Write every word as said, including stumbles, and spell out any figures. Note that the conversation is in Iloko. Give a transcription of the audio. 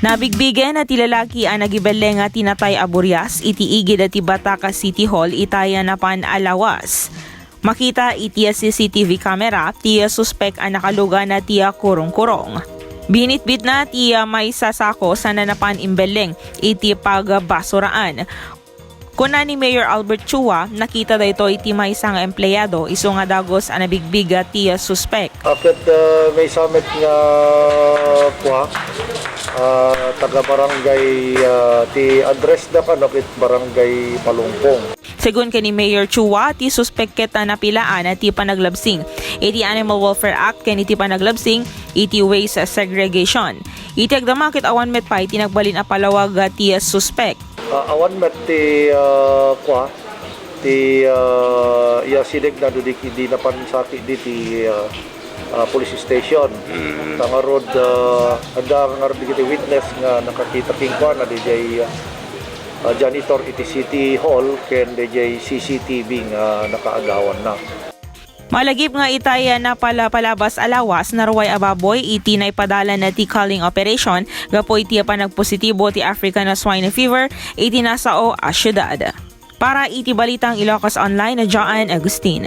Nabigbigen ti lalaki a nagibelleng ti natay a burias iti igid ti Batac City Hall itay napan a lawas. Makita iti C C T V camera ti suspek a nakalugan ti kurong-kurong. Binitbitna ti maysa sako sana napan imbelleng iti pagbasuraan. Kuna ni Mayor Albert Chua, nakita daytoy ti maysa nga empleyado isu nga dagus a nabigbig ti suspek. Ket, uh, maysa met nga kua, uh, taga barangay, uh, ti address da kano ket barangay Palungpong. Segun ken ni Mayor Chua, ti suspek ket napilaan ti panaglabsing iti Animal Welfare Act ken iti panaglabsing iti waste segregation. Iti agdama ket awan met pay ti nagbalin a palawag ti suspek. Ah, awan met ti, ah, kua, ti, ah, iya sideg na dudik idi napansaki di ti, ah, ah, police station. Mm. Ta ngarud, ah, adda ngarud dagiti witness nga nakakita kenkuana diay, ah, janitor iti City Hall ken diay C C T V nga nakaagawanna. Malagip nga itay napalapalabas a lawas, naruay a baboy iti naipadalan ti culling operation gapu iti panagpositibo ti African Swine Fever iti nasao a siudad. Para iti Balitang Ilocos Online, Joanne Agustin.